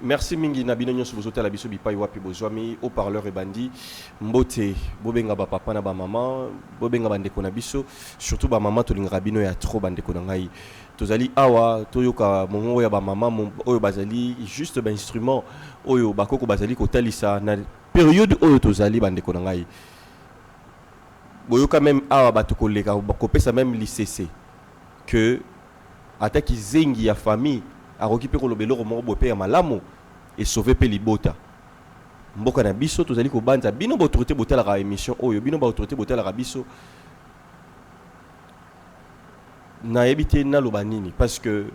Merci mingi na bino nyonso bozotala biso bipai wapi bozwami. Haut-parleur ebandi. Mbote, bobenga ba papa na ba mama, bobenga ba ndeko na biso, surtout ba mama tolingaka bino ya trop ba ndeko na ngai. Tozali awa toyoka mongongo ya ba mama oyo bazali juste ba instrument oyo bakoko bazali kotalisa na période oyo tozali ba ndeko na ngai. Boyoka même awa bato koleka kopesa même lisese que ata kizengi ya famille akoki mpe koloba eloko moko boye mpe ya malamu esauve mpe libota. Mboka na biso tozali kobanza bino ba autorité botalaka émission oyo, bino ba autorité botalaka biso, nayebi te naloba nini parce que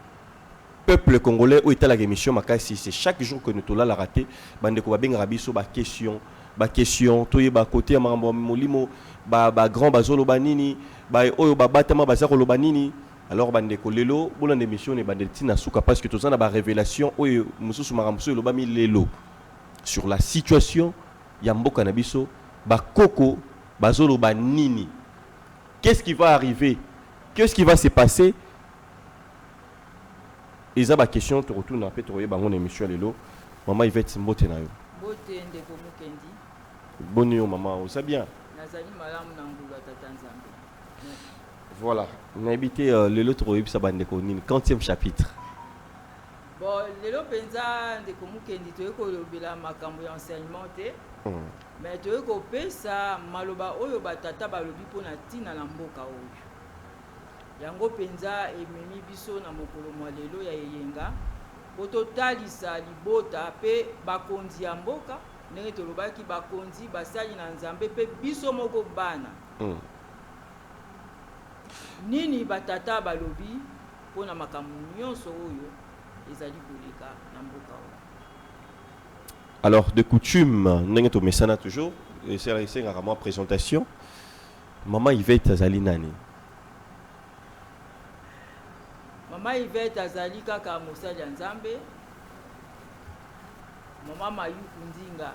peuple congolais oyo etalaka émission makasi, c'est chaque jour que nous tolalaka te. Bandeko babengaka biso ba question, ba question toyeba côté ya makambo ya molimo, ba grand bazoloba nini, ba oyo babatama baza koloba nini. Alors bandeko lelo bolanda émission ne bandeli ntina suka parce que toza na ba révélation oyo mosusu makambo mosusu elobami lelo sur la situation ya mboka na biso, bakoko bazoloba nini, qu'est-ce qui va arriver, qu'est-ce qui va se passer. Eza ba question tokotuna mpe tokoyeba yango na émission ya lelo. Mama Yvette, mbote na yo. Mbote ndeko Mukendi. Boni yo mama, oza bien? Nazali malamu na ngulu ya tata Nzambe. Voilà, nayebi te lelo tokoyebisa bandeko nini, quantième chapitre? Bon, lelo mpenza ndeko Mukendi toyei kolobela makambo ya enseignement te, mais toyei kopesa maloba oyo batata balobi mpona ntina na mboka oyo. Yango mpenza ememi biso na mokolo mwa lelo ya eyenga po totalisa libota mpe bakonzi ya mboka, ndenge tolobaki bakonzi basali na Nzambe mpe biso moko bana. Nini batata balobi mpona makambo nyonso oyo ezali koleka na mboka oyo. Alors de coutume, ndenge tomesana toujours esengaka mwa présentation. Mama Yvette azali nani? Mama Yvette azali kaka mosali ya Nzambe. Mama Mayuku Ndinga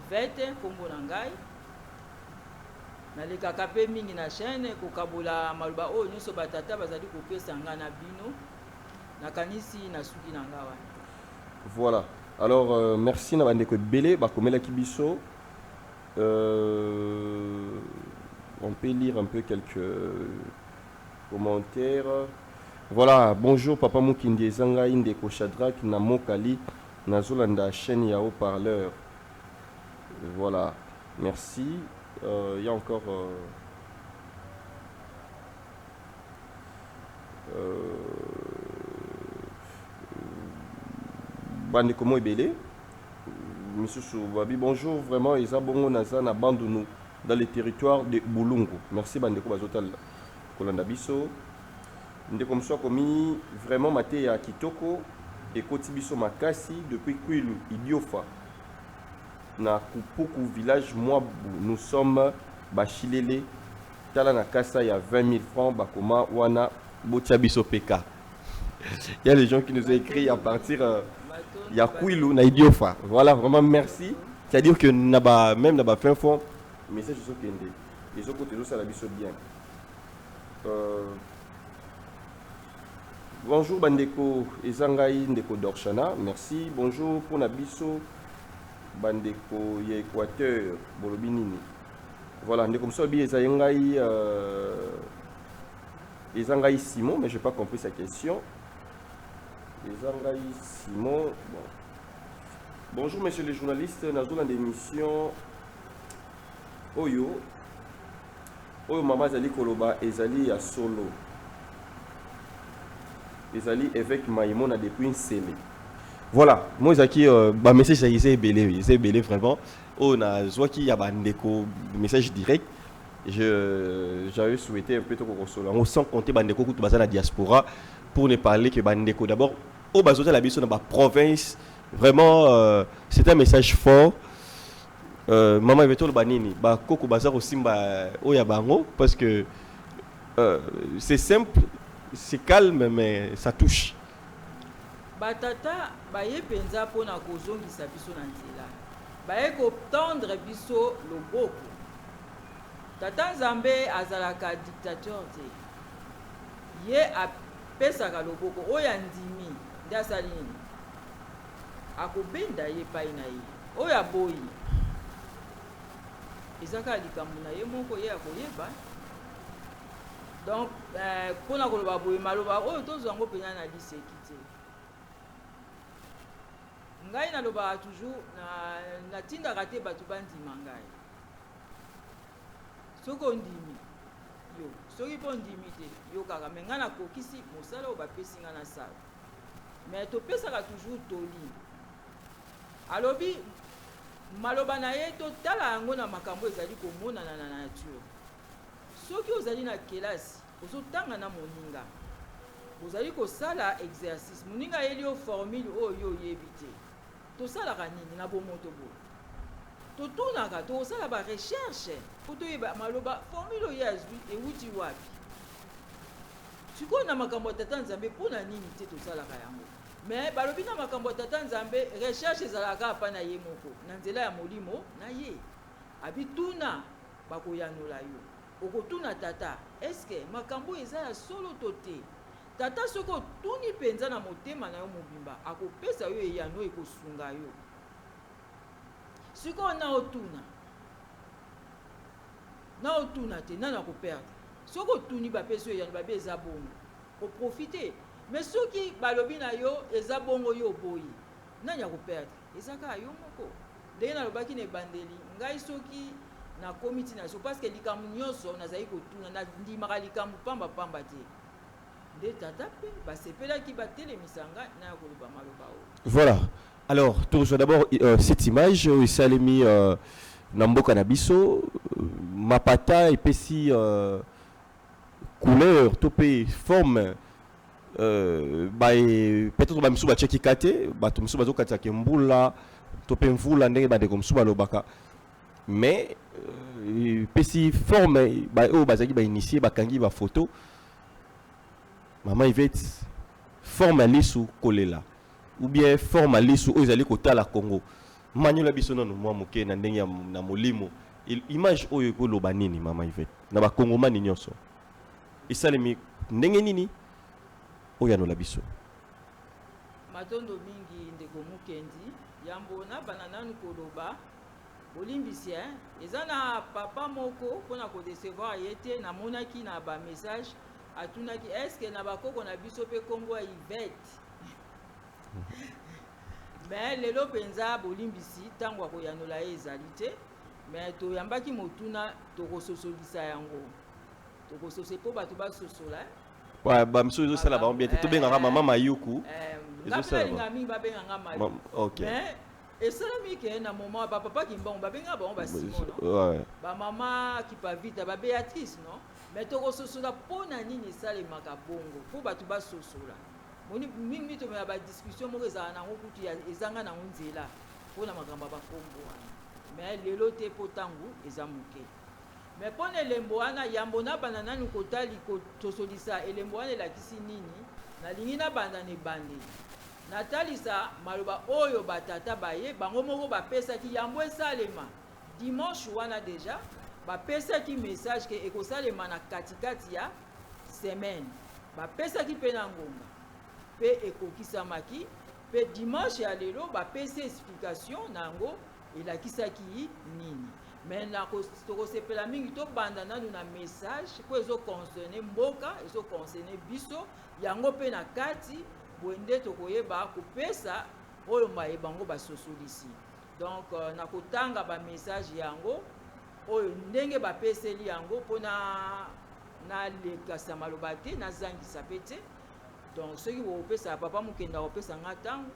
Yvette nkombo na ngai. Nalekaka mpe mingi na chaîne kokabola maloba oyo nyonso batata bazali kopesa nga na bino. Nakanisi nasuki na nga wana. Voilà. Alors merci na bandeko ebele bakomelaki biso. On peut lire un peu quelques commentaires. Voilà, bonjour papa Mukindi, eza ngai ndeko Shadrach na Mokali nazolanda chaîne ya haut-parleur. Voilà, merci. Il y a encore bandeko mo ebele misusu babi bonjour, vraiment eza bongo naza na Bandundu dans le territoire de Bulungu. Merci bandeko bazotala kolanda biso. Ndeko mosusu akomi vraiment mateya kitoko ekoti biso makasi depuis Kwilu Idiofa na Kupuku village Mwabu, nous sommes bachilele tala na kasa ya 20 000 francs bakoma wana botia biso PK. Il y a les gens qui nous ont écrit à partir ya Kwilu na Idiofa. Voilà, vraiment merci. C'est-à-dire que naba même naba fin fond message ezokende ezokota ezosala biso bien. Bonjour bandeko, eza ngai ndeko Dorchana, merci. Bonjour pona biso bandeko ya Équateur, bolobi nini? Voilà, ndeko mosusu alobi eza ngai eza ngai Simon, mais j'ai pas compris sa question. Eza ngai Simon. Bon. Bonjour monsieur le journaliste, nazolanda émission oyo oyo mama azali koloba ezali ya solo. Ezali évêque Maïmona depuis Nsele. Voilà, moi ezalaki ba message eza ebele, eza ebele vraiment. Oyo nazwaki ya bandeko message direct. J'avais souhaité un peu tokokosola yango sans compter bandeko kutu baza na diaspora, pour ne parler que bandeko d'abord oyo bazotala biso na ba province. Vraiment c'est un message fort. Maman Yvette oloba nini, bakoko baza kosimba oyo ya bango parce que c'est simple, c'est calme mais ça touche. Batata baye mpenza mpona kozongisa biso na nzela, baye kotendre biso loboko. Tata Nzambe azalaka dictateur te, ye apesaka loboko oyo andimi nde asali nini. Akobenda ye epai na ye. Oyo aboyi, eza kaka likambo na ye moko, ye akoyeba. Donc mpona koloba boye, maloba oyo tozwa yango mpenza na liseki te. Ngai nalobaka toujours, natindaka te bato bandima ngai. Soki ondimi yo, soki mpo ondimi te, yo kaka. Me ngai nakokisi mosala oyo bapesi ngai nasala. Me topesaka toujours toli. Alobi maloba na ye, totala yango na makambo ezali komonana na nature. Soki ozali na kelasi, ozotanga na moninga, bozali kosala exercice, moninga ayeli yo formule oyo yo oyebi te, tosalaka nini na bomoto boye? Totunaka, tokosala barecherche mpo toyeba maloba formule oyo azwi ewuti wapi. Sikoyo na makambo ya Tata Nzambe, mpo na nini te tosalaka yango? Me balobi na makambo ya Tata Nzambe, recherche ezalaka kaka mpa na ye moko, na nzela ya Molimo na ye. Abituna, bakoyanola yo. Okotuna Tata, eske makambo oyo eza ya solo to te? Tata, soki otuni mpenza na motema na yo mobimba, akopesa yo eyano ekosunga yo. Sikoyo na otuna, na otuna te, nani akoperdre? Soki otuni, bapesi yo eyano, babi eza bongo, oprofite. Mais soki balobi na yo eza bongo, yo oboyi, nani akoperdre? Eza kaka yo moko. Ndenge nalobaki na ebandeli, ngai soki nakomi ntina so, parce que likambo nyonso nazali kotuna, nandimaka likambo pambapamba te. Nde tata mpe basepelaki batelemisa ngai na ya koloba maloba oyo. Voilà. Alors, toujours d'abord cette image oyo esalemi na mboka na biso, mapata epesi couleur to mpe forme, peut-être bamisusu batiaki ka te, bato mosusu bazokatiaka mbula to mpe mvula, ndenge bandeko mosusu balobaka. Mais epesi forme, oyo bazalaki bainitié bakangi bafoto. Mama Yvette, forme ya lisu kolela ou bien forme ya lisu oyo ezali kotala Congo, manyola biso nano mwa moke na ndenge ya na molimo. Image oyo ekoloba nini, mama Yvette, na bakongomani nyonso? Esalemi ndenge nini? Oyo yanola biso. Matondo mingi, ndeko Mukendi. Yambo nabanda nanu koloba, bolimbisi, eza na papa moko, mpona kodecevoir ye te, namonaki na bamessage, atunaki est-ce na bakoko na biso mpe nkombo ya Yvette. Mais lelo mpenza, bolimbisi, ntango akoyanola ye ezali te. Mais toyambaki motuna, tokososolisa yango, tokosose mpo bato basosola. Bamisusu ezosala bango bien te, tobengaka mama Mayuku. Nga mpe nalinga mingi babenganga Mayuku. Mais esalami ke na moment bapapa Kimbangu babengaka bango basimon, non? Bamama Kipavita, baBéatrice, non? Mais tokososola mpo na nini esalemaka bongo, mpo bato basosola. Moni mingi tomela badiscussion moko ezala nango kutu ezanga nango nzela mpona makambo ya bakombo wana. Mais lelo te, mpo ntango eza moke. Mais mpo na elembo wana, yambo nabanda nanu kotali kososolisa elembo wana elakisi nini, nalingi nabanda na ebandeli, natalisa maloba oyo batata baye bango moko bapesaki yambo esalema. Dimanche wana deja bapesaki message ke ekosalema na katikati ya semaine, bapesaki mpe na ngonga, mpe ekokisamaki mpe. Dimanche ya lelo bapesi explication na yango elakisaki nini. Mais tokosepela mingi tobanda nanu na message mpo ezoconcerne mboka, ezoconcerne biso yango mpe na kati. Boye nde tokoyeba kopesa oyo maye bango basosolisi. Donc nakotanga bamessage yango oyo ndenge bapeseli yango, mpona nalekasa maloba te, nazangisa mpe te. Donc soki bokopesa papa Mokenda, kopesa nga ntango,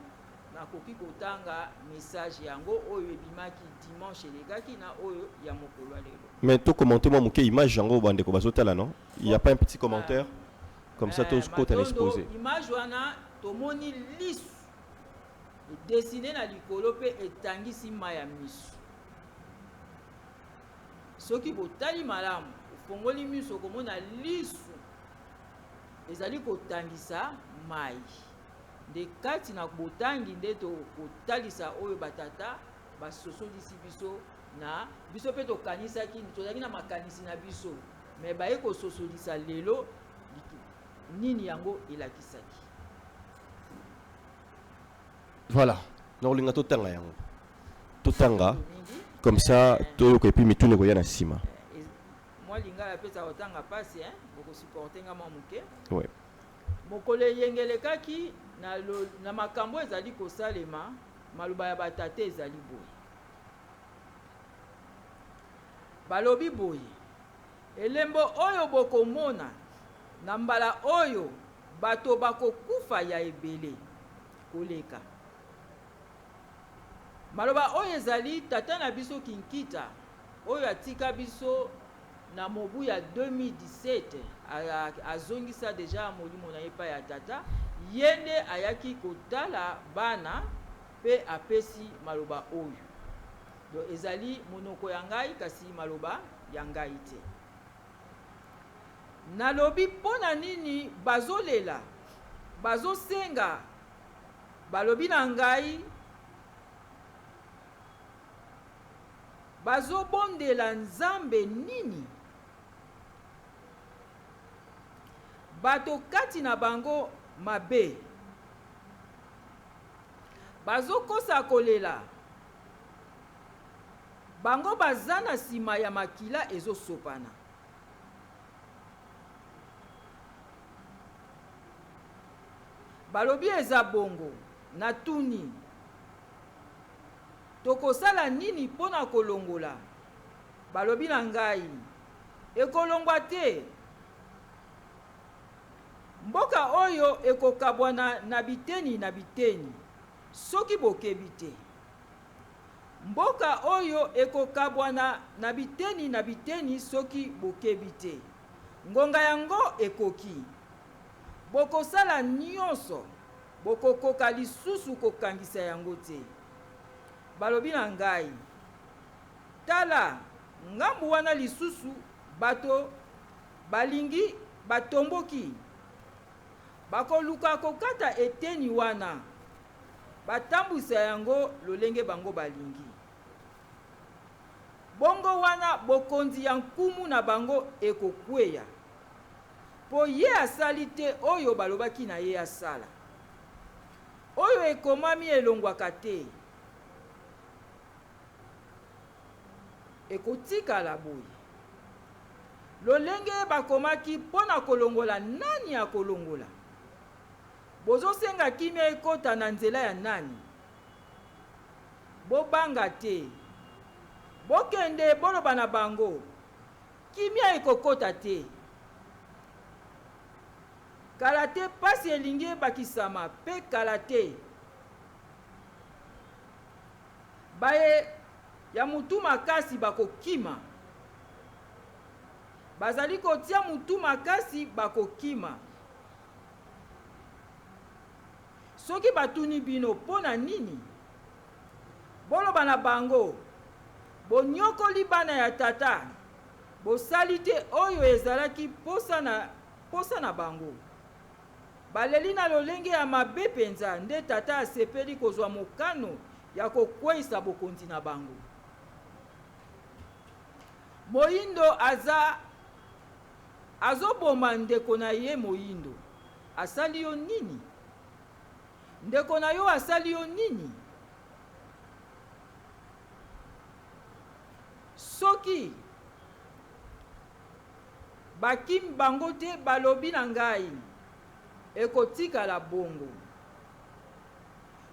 nakoki kotanga message yango oyo ebimaki dimanche elekaki na oyo ya mokolo ya lelo. Mais to commenter mwa moke image yango, bandeko bazotala, non? Il y a pas un petit commentaire comme ça, tokota na exposé? Image wana, tomoni lisu edessiner na likolo mpe etangisi mai ya miso. Soki botali malamu, ofongoli miso, okomona lisu ezali kotangisa mai. Nde kati na botangi nde tokotalisa oyo batata basosolisi biso na biso mpe tokanisaki, tozalaki na makanisi na biso, me baye kososolisa lelo nini yango elakisaki. Voilà. Nakolinga totanga yango, totanga comme ça toyoka, et puis mituna ekoya na nsima. Mwa lingala apesa kotanga mpasi, bokosupporte nga mwa moke. Ouais. Mokolo eyengelekaki na makambo ezali kosalema, maloba ya batata ezali boye. Balobi boye: elembo oyo bokomona na mbala oyo, bato bakokufa ya ebele koleka. Maloba oyo ezali tata na biso Kinkita oyo atika biso na mobu ya 2017, azongisa deja molimo na ye epai ya tata. Ye nde ayaki kotala bana mpe apesi maloba oyo. Donc ezali monoko ya ngai, kasi maloba ya ngai te. Nalobi: mpo na nini bazolela, bazosenga? Balobi na ngai: bazobondela Nzambe nini? Bato kati na bango mabe bazokosa kolela. Bango baza na nsima ya makila ezosopana. Balobi eza bongo. Natuni: tokosala nini mpo na kolongola? Balobi na ngai: ekolongwa te. Mboka oyo ekokabwana na biteni na biteni soki bokebi te. Mboka oyo ekokabwana na biteni na biteni soki bokebi te. Ngonga yango ekoki. Bokosala nyonso, bokokoka lisusu kokangisa yango te. Balobi na ngai: tala ngambu wana lisusu, bato balingi batomboki, bakoluka kokata eteni wana, batambwisa yango lolenge bango balingi. Bongo wana bokonzi ya nkumu na bango ekokweya, mpo ye asali te oyo balobaki na ye asala. Oyo ekomami elongwaka te, ekotikala boye. Lolenge bakomaki mpo na kolongola, nani akolongola? Bozosenga kimia ekɔta na nzela ya nani? Bobanga te. Bokende, boloba na bango: kimia ekokɔta te. Kala te pasi elingi ebakisama, mpe kala te baye ya mutu makasi bakokima. Bazali kotia mutu makasi, bakokima. Soki batuni bino mpo na nini, boloba na bango: bonyokoli bana ya tata, bosali te oyo ezalaki posa na bango. Baleli na lolenge ya mabe mpenza, nde tata asepeli kozwa mokano ya kokweyisa bokonzi na bango. Moyindo aza azoboma ndeko na ye moyindo. Asali yo nini? Ndeko na yo asali yo nini? Soki bakimi bango te, balobi na ngai: ekotikala bongo.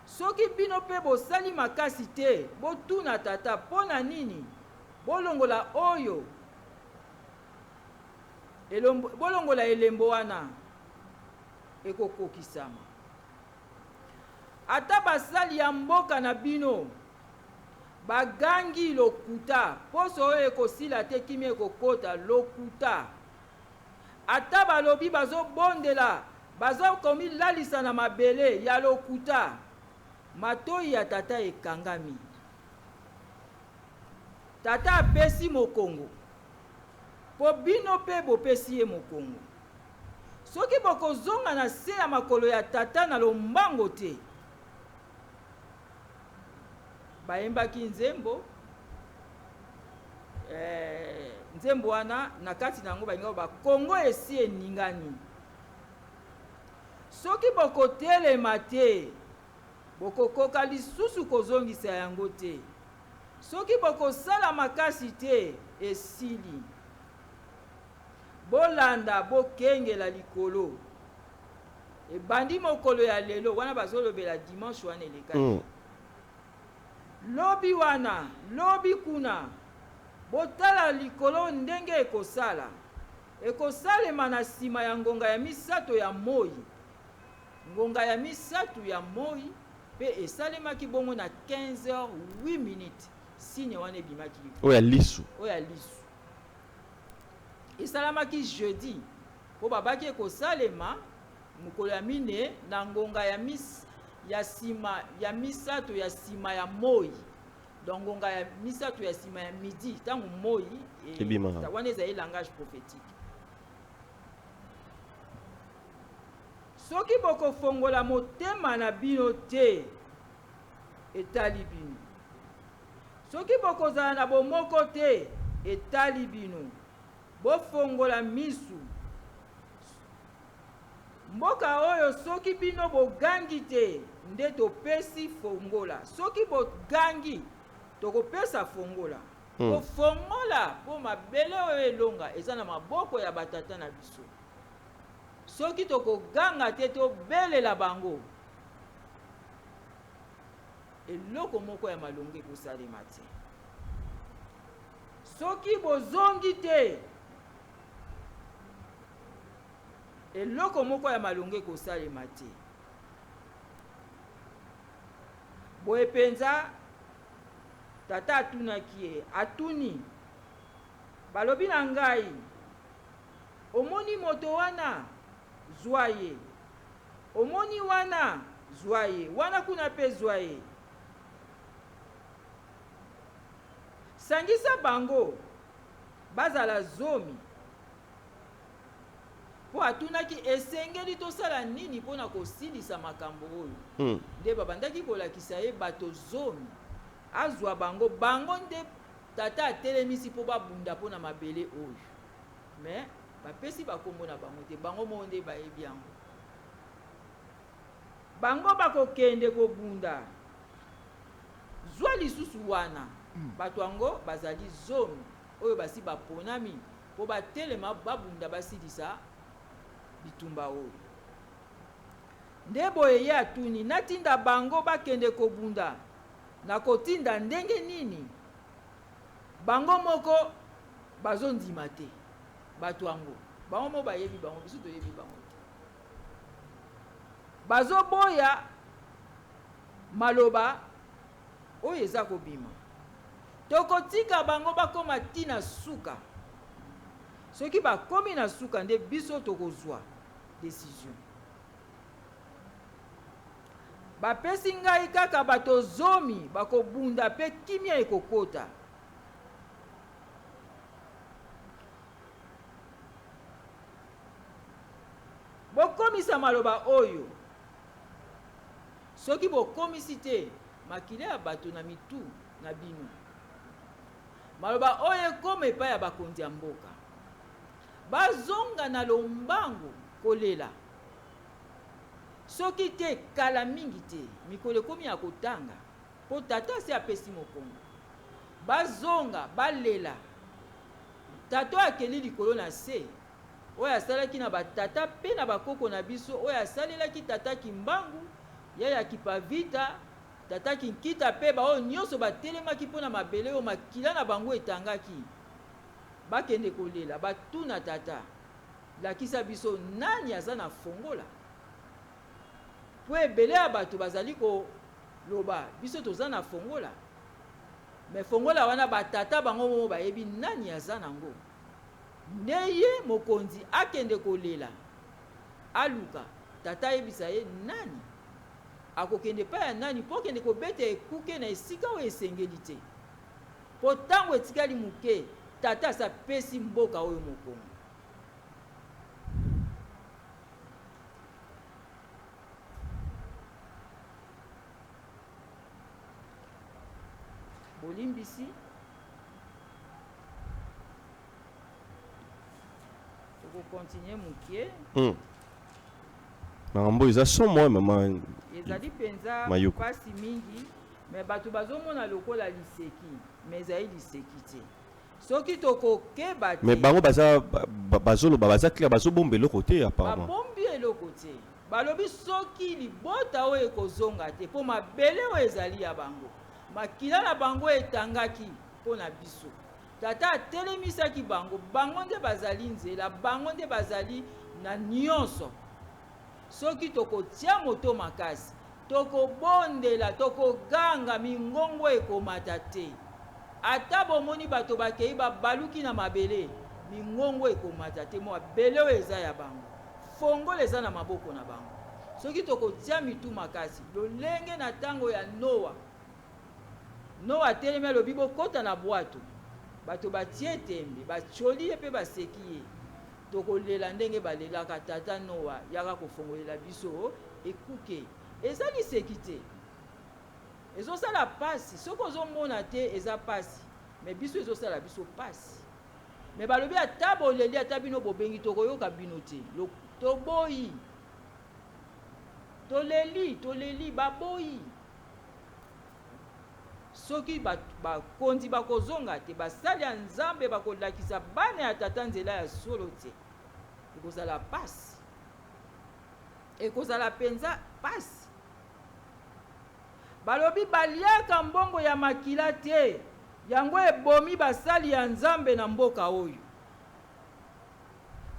Soki bino mpe bosali makasi te, botuna tata mpo na nini. Bolongola oyo elombo, bolongola elembo wana, ekokokisama. Ata basali ya mboka na bino bagangi lokuta: poso oyo ekosila te, kimia ekokota. Lokuta. Ata balobi bazobondela, bazokomilalisa na mabele ya lokuta. Matoi ya tata ekangami. Tata apesi mokongo, mpo bino mpe bopesi ye mokongo. Soki bokozonga na se ya makolo ya tata na lombango te. Bayembaki nzembo, nzembo wana na kati na yango balingi bakongo esi eningani. Soki bokotelema te. Bokokoka lisusu kozongisa yango te. Soki bokosala makasi te, esili. Bolanda, bokengela likolo. Ebandi mokolo ya lelo, wana bazolobela dimanche wana elekaki. Lobi wana, lobi kuna, botala likolo ndenge ekosala. Ekosalema na sima ya ngonga ya misato ya moi. Ngonga ya misato ya moi, mpe esalemaki bongo na 15 heures 8 minutes. Signe wana ebimaki likolo. Oyo ya lisu. Oyo ya lisu. Esalamaki jeudi, mpo babaki ekosalema mokolo ya mine na ngonga ya mis, ya sima ya misato ya sima ya moi. Donc ngonga ya misato ya sima ya midi, ntango moi ebimaka. Wana ezali langage prophétique. Soki bokofongola motema na bino te, etali bino. Soki bokozala na bomoko te, etali bino. Bofongola misu. Mboka oyo soki bino bogangi te nde topesi fongola. Soki bogangi tokopesa fongola. Kofongola mpo mabele oyo elonga eza na maboko ya batata na biso. Soki tokoganga te tobelela bango, eloko moko ya malonga ekosalema te. Soki bozongi te, eloko moko ya malonga ekosalema te. Boye mpenza tata atunaki ye, atuni, balobi na ngai, omoni moto wana, zwa ye. Omoni wana, zwa ye. Wana kuna mpe zwa ye. Sangisa bango, bazala 10. Mpo atunaki esengeli tosala nini mpo na kosilisa makambo oyo. Nde babandaki kolakisa ye bato 10. Azwa bango, bango nde tata atelemisi mpo babunda mpo na mabele oyo. Mais bapesi bakombo na bango te, bango moko nde bayebi yango. Bango bakokende kobunda. Zwa lisusu wana. Bato yango bazali 10 oyo basi baponami mpo batelema babunda basilisa bitumba oyo. Nde boye ye atuni, natinda bango bakende kobunda, nakotinda ndenge nini? Bango moko bazondima te. Bato yango, bango moko bayebi bango, biso toyebi bango te. Bazoboya maloba oyo eza kobima. Tokotika bango bakoma ti na suka. Soki bakomi na suka nde biso tokozwa décision. Bapesi ngai kaka bato 10 bakobunda mpe kimia ekokota. Bokomisa maloba oyo. Soki bokomisi te, makila ya bato na mitu na bino. Maloba oyo ekoma epai ya bakonzi ya mboka. Bazonga na lombangu kolela. Soki te, kala mingi te, mikolo ekomi ya kotanga, mpo tata asi apesi mokongo. Bazonga, balela. Tata oyo akeli likolo na se, oyo asalaki na batata mpe na bakoko na biso, oyo asalelaki tata Kimbangu, yaya Kipavita, tata Kinkita mpe baoyo nyonso batelemaki mpo na mabele oyo makila na bango etangaki, bakende kolela, batuna tata, lakisa biso nani aza na fongola. Po ebele ya bato bazali koloba biso toza na fongola, mais fongola wana batata bango moko bayebi nani aza nango. Nde ye mokonzi akende kolela, aluka tata ayebisa ye nani akokende epai ya nani mpo akende kobeta ekuke na esika oyo esengeli te. Po tango etikali moke, tata asi apesi mboka oyo mokongo. Bolimbisi. Tokokontinue mokie. Makambo eza somo, mama. Ezali mpenza Mayuku. Pasi mingi, mais bato bazomona lokola liseki, mais ezali liseki te. Soki tokokeba te. Mais bango baza bazoloba, baza clair, bazobomba eloko te apparemment. Babombi eloko te. Balobi soki libota oyo ekozonga te, mpo mabele oyo ezali ya bango, makila na bango etangaki mpo na biso. Tata atelemisaki bango, bango nde bazali nzela, bango nde bazali na nyonso. Soki tokotia moto makasi, tokobondela, tokoganga, mingongo ekomata te. Ata bomoni bato bakei babaluki na mabele, mingongo ekomata te, mabele oyo eza ya bango. Fongola eza na maboko na bango. Soki tokotia mitu makasi, lolenge na tango ya Noa, Noa atelemi alobi bokota na bwato, bato batie tembe, batioli ye pe baseki ye. Tokolela ndenge balelaka tata Noa, yaka kofongolela biso ekuke. Eza liseki te. Ezosala pasi, soki ozomona te eza pasi, mais biso ezosala biso pasi. Mais balobi ata boleli, ata bino bobengi, tokoyoka bino te. Toboyi. Toleli, toleli, baboyi. Soki bakonzi bakozonga te, basali ya Nzambe bakolakisa bana ya tata nzela ya solo te, ekozala pasi. Ekozala penza pasi. Balobi baliaka mbongo ya makila te, yango ebomi basali ya Nzambe na mboka oyo.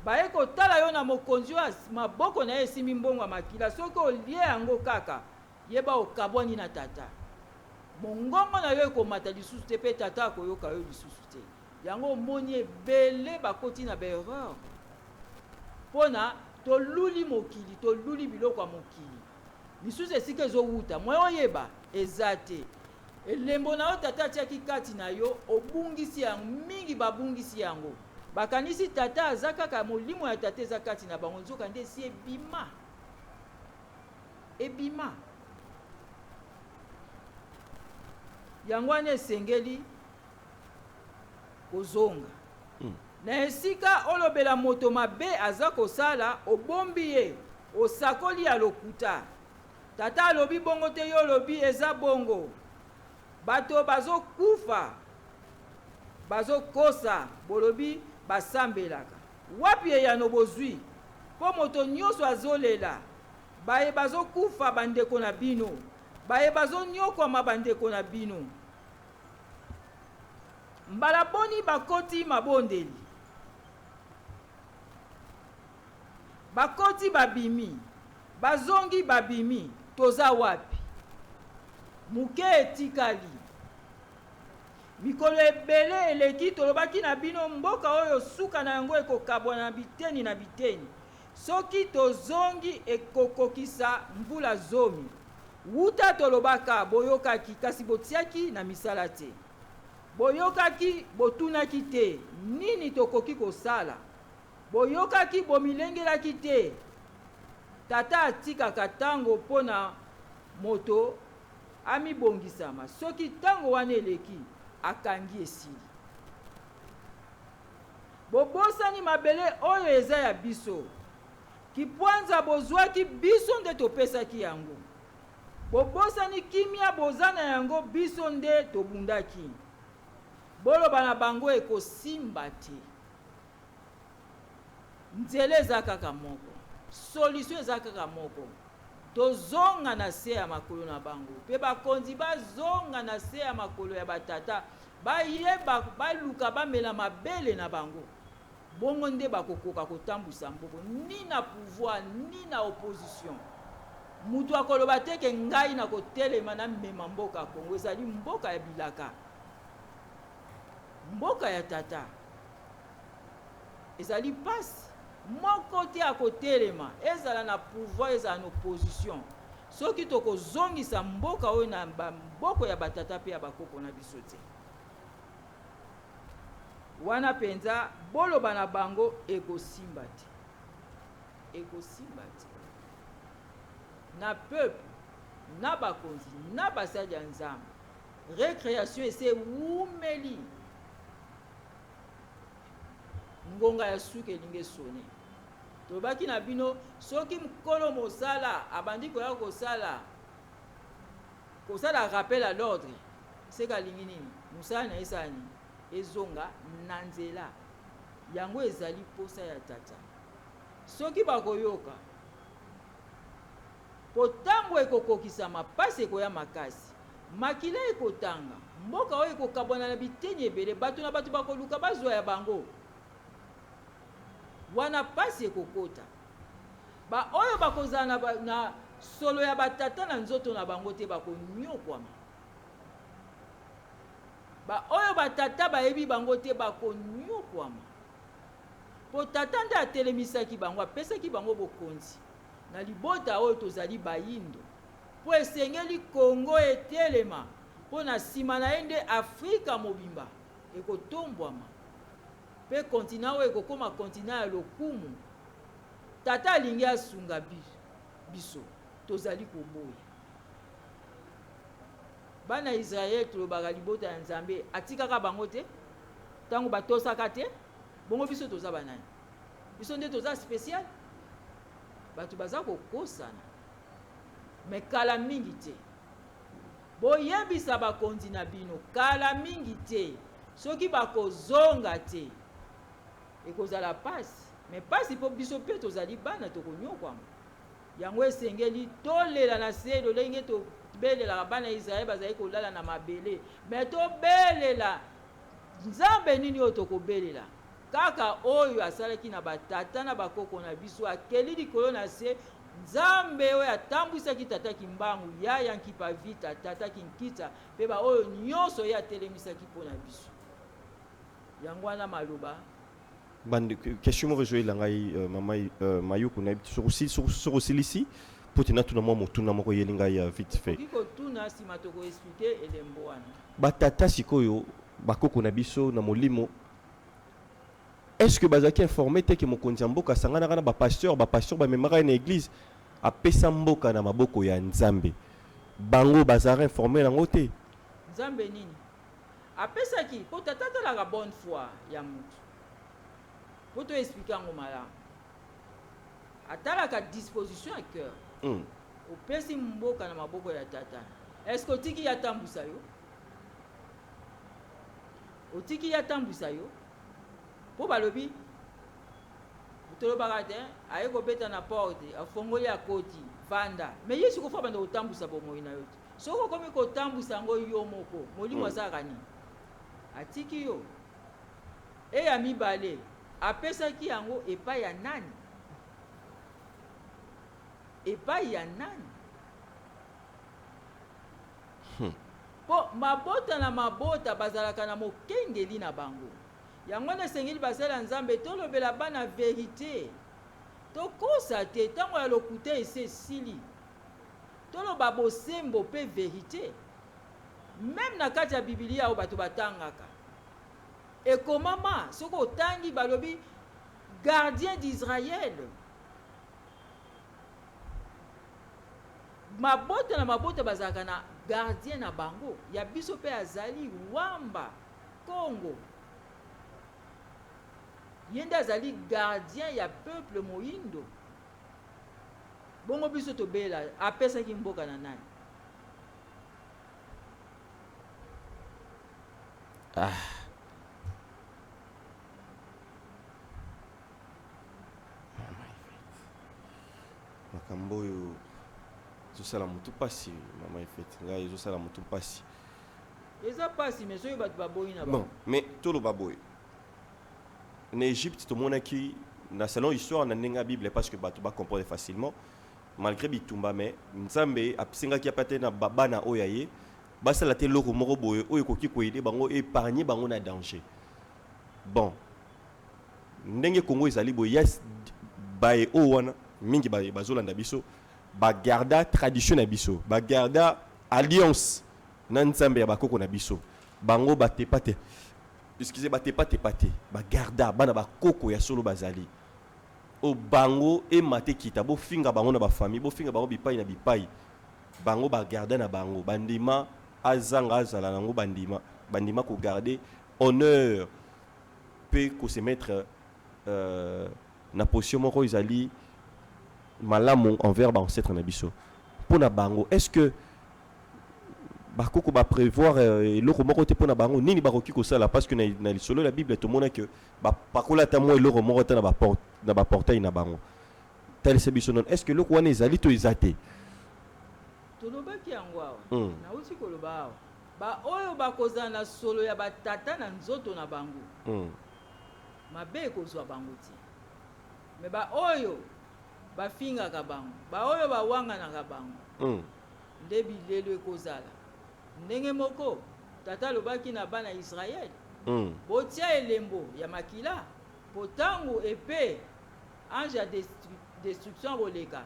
Baye kotala yo na mokonzi oyo maboko na ye esimbi mbongo ya makila, soki olie yango kaka, yeba okabwani na tata. Mongongo na yo ekomata lisusu te pe tata akoyoka yo lisusu te. Yango omoni ebele bakoti na ba erreur pona toluli mokili, toluli biloko ya mokili. Misusu esika ezowuta moyen oyeba eza te. Elembo na yo tata atiaki kati na yo obungisi yango, mingi babungisi yango. Bakanisi tata aza kaka, molimo ya tata eza kati na bango, nzoka nde esi ebima. Ebima. Yango wana esengeli kozonga. Na esika olobela moto mabe aza kosala, obombi ye, osakoli ya lokuta. Tata alobi bongo te, yo olobi eza bongo. Bato bazokufa, bazokosa, bolobi basambelaka. Wapi eyano bozwi? Po moto nyonso azolela, baye bazokufa bandeko na bino, baye bazonyokwama bandeko na bino. Mbala boni bakoti mabondeli, bakoti babimi, bazongi babimi, toza wapi? Moke etikali. Mikolo ebele eleki tolobaki na bino mboka oyo suka na yango ekokabwana na biteni na biteni. Soki tozongi ekokokisa mvula 10. Wuta tolobaka, boyokaki, kasi botiaki na misala te. Boyokaki, botunaki te, Nini tokoki kosala? Boyokaki, bomilengelaki te. Tata atikaka tango mpo na moto amibongisama. Soki tango wana eleki, akangi esili. Bobosani mabele oyo eza ya biso. Kipwanza bozwaki biso nde topesaki yango. Bobosani kimia boza na yango biso nde tobundaki. Boloba na bango ekosimba te. Nzela eza kaka moko. Solution eza kaka moko. Tozonga na se ya makolo na bango. Pe bakonzi bazonga na se ya makolo ya ba tata. Bayeba baluka bamela mabele na bango. Bongo nde bakokoka kotambwisa mboko ni na pouvoir ni na opposition. Mutu akoloba te ke ngai nakotelema namema mboka Congo. Ezali mboka ya bilaka. Mboka ya tata. Ezali pasi. Moko te akotelema, ezala na pouvoir ezala na opposition. Soki tokozongisa mboka oyo na maboko ya ba tata pe ya ba koko na biso te. Wana penza boloba na bango ekosimba te. Ekosimba te. Na peuple, na bakonzi, na basali ya Nzambe. Recreation esi ewumeli. Ngonga ya suka elingi esone. Tolobaki na bino, soki nkolo mosala abandi koya kosala, kosala rappel à l'ordre, seke alingi nini? Mosala na ye esala nini? Ezonga na nzela. Yango ezali posa ya Tata. Soki bakoyoka, po tango ekokokisama, pasi ekoya makasi, makila ekotanga, mboka oyo ekokabwana na biteni ebele, bato na bato bakoluka bazwa ya bango. Wana pasi ekokota. Ba oyo bakozala na, na solo ya ba tata na nzoto na bango te bakonyokwama. Ba oyo ba tata bayebi bango te bakonyokwama. Po tata nde atelemisaki bango, apesaki bango bokonzi na libota oyo tozali bayindo. Po esengeli Congo etelema po na sima na ye nde Afrika mobimba ekotombwama. Pe continent oyo ekokoma continent ya lokumu. Tata alingi asunga biso, tozali koboya. Bana Israël tolobaka libota ya Nzambe atikaka bango te tango batosaka te, bongo biso toza ba nani? Biso nde toza special? Batu baza kokosana mais kala mingi te. Boyebisa bakonzi na bino kala mingi te soki bakozonga te ekozala pasi mais pasi po biso pe tozali bana tokonyokwama yango esengeli tolela na se lolenge tobelelaka bana Israël bazali kolala na mabele mais tobelela Nzambe nini oyo tokobelela kaka oyo asalaki na ba tata na ba koko na biso akeli likolo na se Nzambe oyo atambwisaki tata Kimbangu, yaya Nkipa Vita, tata Kinkita pe ba oyo nionso ye atelemisaki po na biso. Yango wana maloba. Bande question moko ezoyela ngai mama Mayuku nayebi te soki soki osilisi po te natuna mwa motuna moko eyeli ngai vite fait. Okoki kotuna sima toko expliquer elembo wana. Ba tata sikoyo ba koko na biso na molimo Est ce que bazalaki informe te que mokonzi ya mboka asanganaka na ba pasteurs, ba pasteurs bamemaka ye na eglise, apesa mboka na maboko ya Nzambe. Bango bazalaka informe nango te? Nzambe nini? Apesaki po tata atalaka bonne foi ya mutu. Po to expliquer yango malamu. Atalaka disposition ya coeur. Opesi mboka na maboko ya tata. Est ce que otiki ye atambusa yo? Otiki ye atambwisa yo? Po balobi tolobaka te aye kobeta na porte afongoli akoti vanda mais ye sikoyo fo abanda kotambwisa bomoi na yo te soki okomi kotambwisa yango yo moko molimo asalaka nini atiki yo e ya mibale apesaki yango epai ya nani epai ya nani Mpo mabota na mabota bazalaka na mokengeli na bango. Yango wana esengeli basali ya Nzambe tolobela bana verite. Tokosa te, tango ya lokuta esi esili. Toloba bosembo mpe verite. Meme na kati ya Bibilia oyo bato batangaka, ekomama, soki otangi balobi gardien d'Israël. Mabota na mabota bazalaka na gardien na bango, ya biso pe azali Wamba Kongo ye nde azali gardien ya peuple moyindo, bongo biso tobela apesaki mboka na nani? Ah. Makambo oyo ezosala mutu pasi mama Yvette, ngai ezosala mutu pasi. Eza pasi mais soki batu baboyi na bango. Bon mais toloba boye na Egypte tomonaki na selon histoire na ndenge ya bible parce que batu ba comprendre facilement malgre bitumba mais Nzambe asengaki ata te na bana oyo ya ye basala te eloko moko boye oyo ekoki ko aider bango epargner bango na danger. Bon Ndenge Congo ezali boye ya baye oyo wana mingi baye bazolanda biso ba garda tradition na biso ba garda alliance na Nzambe ya bakoko na biso bango ba tepa te excusez ba tepa tepa te ba garda bana bakoko ya solo bazali oyo bango emata ekita bofinga bango na ba famille bofinga bango bipai na bipai bango ba garda na bango bandima azanga azala nango bandima bandima ko garder honneur pe ko se mettre Na position moko ezali malamu envers baancêtre na biso. Mpona bango, est ce que bakoko baprévoir eloko moko te mpona bango? Nini bakoki kosala? Parce que na lisolo ya Bible, tomona ke bapakola ata mwa eloko moko te na baportail na bango. Talisa biso nono, est ce que eloko wana ezali to eza te? Tolobaki yango awa. Nauti koloba awa, baoyo bakozala na solo ya batata na nzoto na bango, mabe ekozwa bango te. Me baoyo bafingaka bango, baoyo bawanganaka bango, nde bilelo ekozala. Ndenge moko tata alobaki na bana Israele: "Botia elembo ya makila, po ntango epe ange ya destruction akoleka,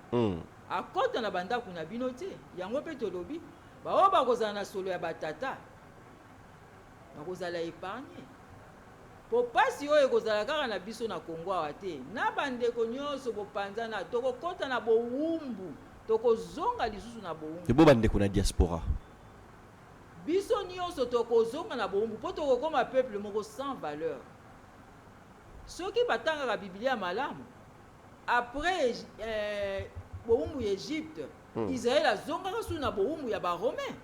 akɔta na bandako na bino te." Yango mpe tolobi, baoyo bakozala na solo ya batata bakozala épargne, po pasi oyo ekozala kaka na biso na Kongo awa te, na bandeko nyonso bopanzana, tokokɔta na bowumbu, tokozonga lisusu na bowumbu. Ebo bandeko na diaspora? Biso nyonso tokozonga na bowumbu, mpo tokokóma peuple moko sans valeur. Soki batangaka Biblia malamu, après bowumbu ya Egypte, Israel azongaka su na bowumbu ya Baromain.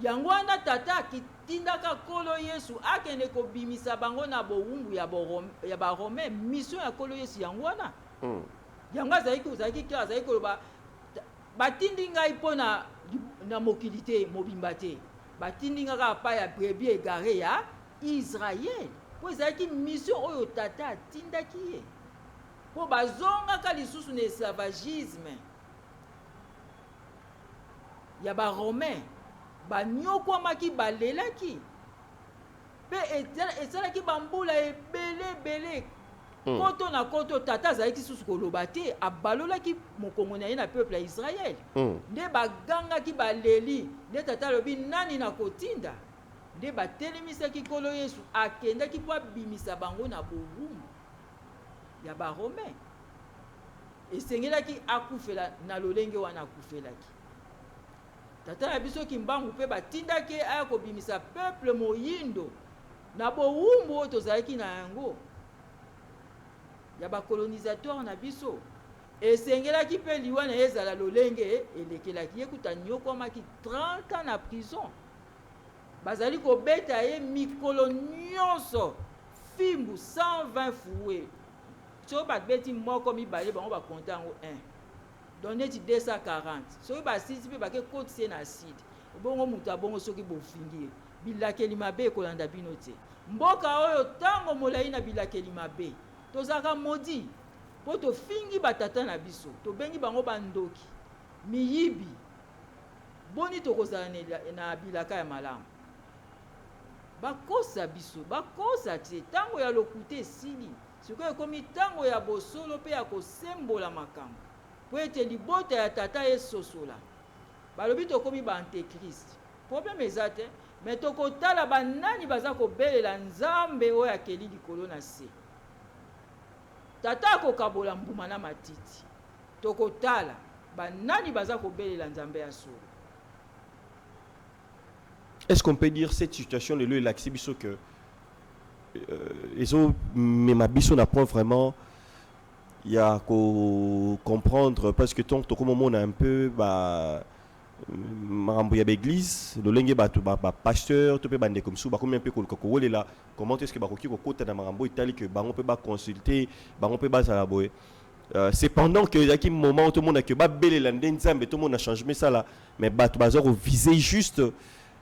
Yango wana tata akitindaka Nkolo Yesu akende kobimisa bango na bowumbu ya Baromain. Mission ya Nkolo Yesu yango wana. Yango azalaki, ozalaki clair, azalaki koloba: "Batindi ngai mpo na mokili te mobimba te, batindi ngai kaka pa ya brebis égarées ya Israel." Mpo ezalaki mission oyo tata atindaki ye, mpo bazongaka lisusu na esclavagisme ya Baromain, banyokwamaki, balelaki mpe esalaki bambula ebele ebele. Koto na koto, tata azalaki susu koloba te, abalolaki mokongo na ye na peuple ya Israele. Nde bagangaki, baleli, nde tata alobi: "Nani na kotinda?" Nde batelemisaki Nkolo Yesu, akendaki mpo abimisa bango na bowumbu ya Baromain. Esengelaki akufela na lolenge wana akufelaki. Tata na biso Kimbangu mpe batindaki ye aya kobimisa peuple moyindo na bowumbu oyo tozalaki na yango ya bacolonisateur na biso. Esengelaki mpe liwa na ye ezala lolenge elekelaki ye. Kuta nyokwamaki 30 ans na prison, bazali kobeta ye mikolo nyonso fimbu 120 fouet. Soki babeti moko, mibale, bango bakonte yango 1, donc neti 240. Soki basilisi mpe bake kotisa ye na acide. Bongo moto abongo, soki bofingi ye, bilakeli mabe ekolanda bino te. Mboka oyo, ntango molai na bilakeli mabe, tozalaka modi mpo tofingi batata na biso, tobengi bango bandoki, miyibi. Boni tokozala na bilaka ya malamu? Bakosa biso, bakosa te. Ntango ya lokuta esili, sikoyo ekomi ntango ya bosolo mpe ya kosembola makambo, mpo ete libota ya tata esosola. Balobi tokomi baantéchrist, problème eza te, me tokotala banani baza kobelela Nzambe oyo akeli likolo na se. Tata akokabola mbuma na matiti, tokotala banani baza kobelela Nzambe ya solo. Est-ce qu'on peut dire cette situation de lui elakisi biso que ezomema biso na point vraiment ya comprendre? Parce que tant tokomomona un peu ba makambo ya baeglise, lolenge bato, bapasteur to mpe bandeko mosusu bakomi mpe koluka kowelela comment est ce que bakoki kokota na makambo etali ke bango mpe baconsulte bango mpe bazala boye. C'est pendant que ezalaki moment tomona ke babelela nde Nzambe, tomona changement esala, mais bato baza koviser juste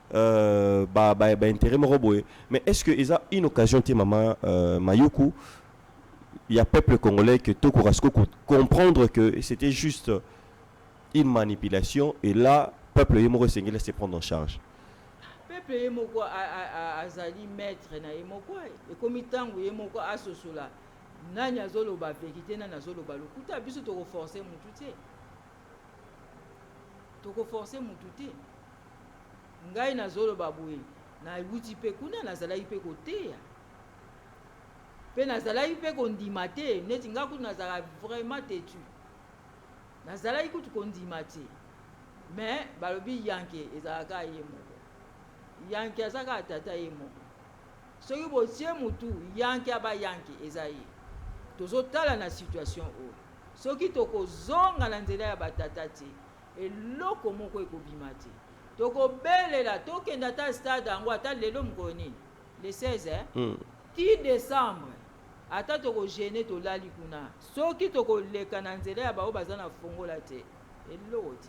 ba intérêt moko boye. Mais est ce que eza une occasion te, mama Mayuku, il y a peuple congolais que tokoka comprendre que c'était juste une manipulation et là peuple ye moko esengeli se prendre en charge? Peuple ye moko azali maître na ye moko. Ekomi ntango ye moko asosola nani azoloba vérité, nani azoloba lokuta. Biso tokoforce mutu te, tokoforce mutu te. Ngai nazoloba boye, nawuti mpe kuna, nazalaki mpe koteya mpe nazalaki mpe kondima te. Neti ngai kutu nazalaka vraiment têtu, nazalaki kutu kondima te. Mais balobi yanke ezalaka ye moko, yanke aza kaka tata ye moko. Soki botie mutu yanke, aba yanke eza ye. Tozotala na situation oyo, soki tokozonga na nzela ya batata te, eloko moko ekobima te. Tokobelela tokende ata stade yango ata lelo mokolo nini, le 16, eh? Ti décembre ata tokogene, tolali kuna. Soki tokoleka na nzela ya baoyo baza na fongola te, eloko te.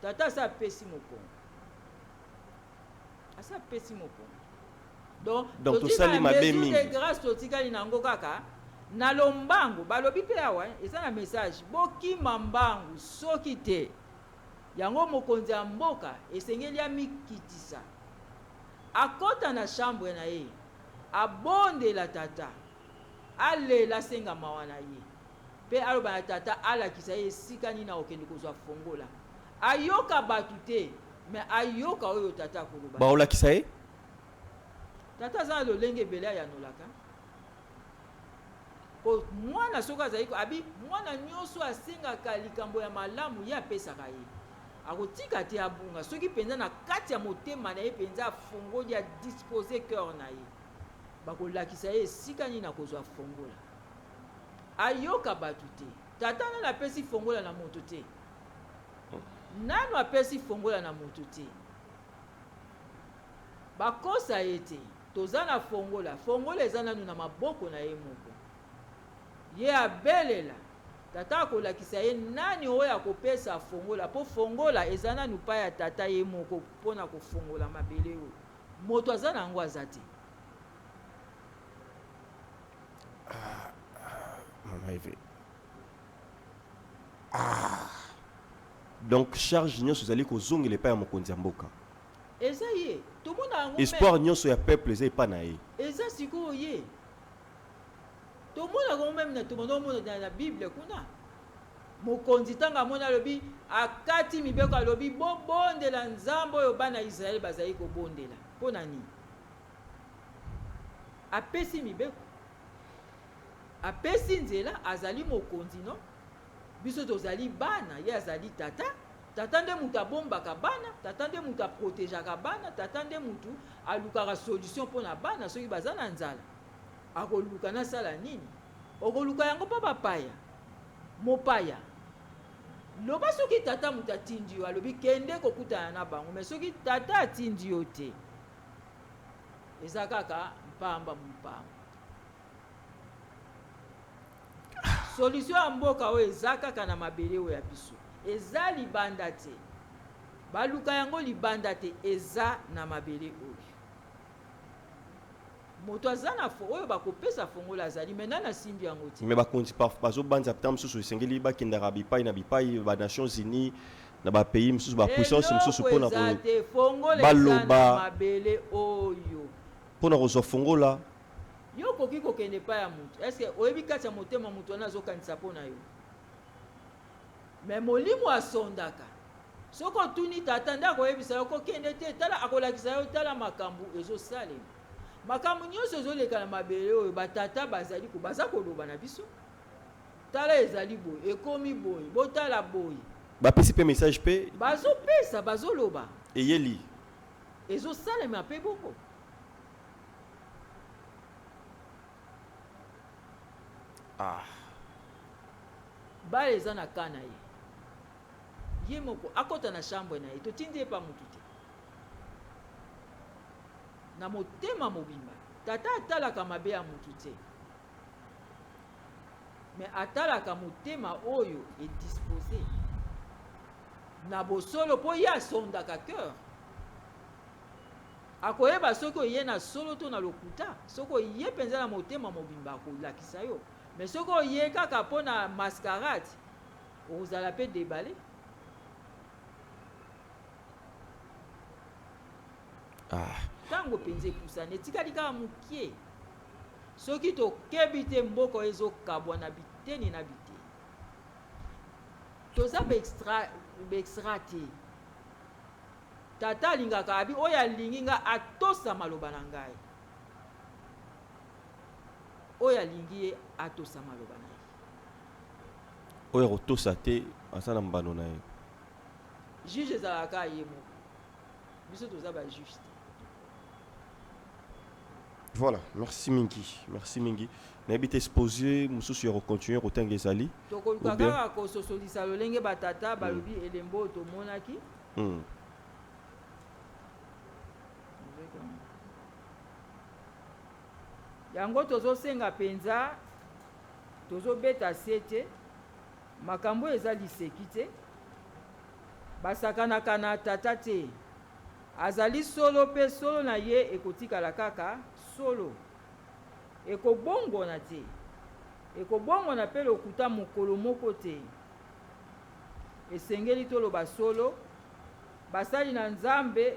Tata asa apesi mokongo, asa apesi mokongo. Donc, Donc, tosali mabe mingi. De grâce totikali nango kaka na lombangu. Balobi mpe awa eza na message: bokima mbangu. Soki te, yango mokonzi ya mboka esengeli amikitisa, akɔta na chambre na ye, abondela tata, alela, asenga mawa na ye, mpe aloba na tata alakisa ye esika nini akokende kozwa fongola. Ayoka bato te, me ayoka oyo tata akoloba. Baolakisa ye. Tata aza na lolenge ebele ayanolaka ko mwana. Soki azali abi mwana nyonso asengaka likambo ya malamu, ye apesaka ye, akotika te abunga. Soki mpenza na kati ya motema na ye mpenza afungoli, adispose cœur na ye, bakolakisa ye esika nini akozwa fongola. Ayoka bato te. Tata nano apesi fongola na moto te, nano apesi fongola na moto te. Bakosa ye te. Toza na fongola, fongola eza nanu na maboko na ye moko. Ye abelela tata, akolakisa ye nani oyo akopesa fongola, mpo fongola eza nanu pa ya tata ye moko. Mpona kofongola mabele oyo, moto aza na yango aza te. Mama Eve, ah. Donc charge nyonso ezali kozongela epai ya mokonzi ya mboka. Eza ye, tomona yango. Espoir nyonso ya peuple eza epai na ye. Eza sikoyo ye. Tomona yango même na tomona, omona na Bible kuna, mokonzi ntango amoni, alobi, akati mibeko, alobi: "Bobondela Nzambe oyo bana Israele bazali kobondela." Mpo na nini apesi mibeko, apesi nzela? Azali mokonzi, no? Biso tozali bana, ye azali tata. Tata nde moto abombaka bana, tata nde moto aprotegeaka bana, tata nde motu alukaka solution mpo na bana. Soki baza na nzala, akoluka nasala nini? Okoluka yango mpo bapaya, mopaya loba. Soki tata moto atindi yo, alobi kende kokutana na bango. Mais soki tata atindi yo te, eza kaka mpamba mpamba. Solution ya mboka oyo eza kaka na mabele oyo ya biso, eza libanda te. Baluka yango libanda te, eza na mabele oyo. Moto aza na oyo bakopesa fongola azali, mais nani asimbi yango te. Mais bakonzi bazobanza ta mosusu esengeli bakendaka bipai na bipai, banations unies, na bapays mosusu, bapuissance mosusu, mpona eza te. Fongola eza na baloba mabele oyo. Mpona kozwa fongola. Yo okoki kokende epai ya motu, est-ce oyebi kati ya motema motu wana azokanisa mpo na yo? Mais molimo asondaka. Soki otuni tata, nde akoyebisa yo kokende te. Tala, akolakisa yo, tala makambo ezosalema, makambo nyonso ezoleka na mabele oyo. Batata bazali baza koloba na biso: tala, ezali boye, ekomi boye, botala boye. Bapesi mpe message mpe. Bazopesa, bazoloba. Eyeli. Ezosalema mpe bongo. Bala eza na ka na ye, ye moko akɔta na chambre na ye. Totindi ye pa mutu te. Na motema mobimba, tata atalaka mabe ya mutu te, mais atalaka motema oyo edispose na bosolo, mpo ye asondaka cœur. Akoyeba soki oye na solo to na lokuta. Soki oye mpenza na motema mobimba, akolakisa yo. Mais soki oye kaka mpo na mascarade, okozala mpe déballé. Ntango mpenza epusani, etikali kaka mokie. Soki tokebi te, mboka oyo ezokabwa na biteni na biteni. Toza baextra, baextra te. Tata alingaka, abi oyo alingi nga atosa maloba na ngai. Oyo alingi ye atosa maloba na ye. Oyo akotosa te aza na mbano na ye. Juge ezalaka ye moko, biso toza bajuge te. Voilà, merci mingi, merci mingi. Nayebi te exposé mosusu ya kocontinue kotanga ezali. Tokoluka kaka kososolisa lolenge batata balobi elembo oyo tomonaki. Yango tozosenga mpenza, tozobeta se te, makambo oyo eza liseki te, basakanaka na tata te. Azali solo mpe solo na ye ekotikala kaka solo. Ekobongwana te. Ekobongwana mpe lokuta mokolo moko te. Esengeli toloba solo, basali na Nzambe,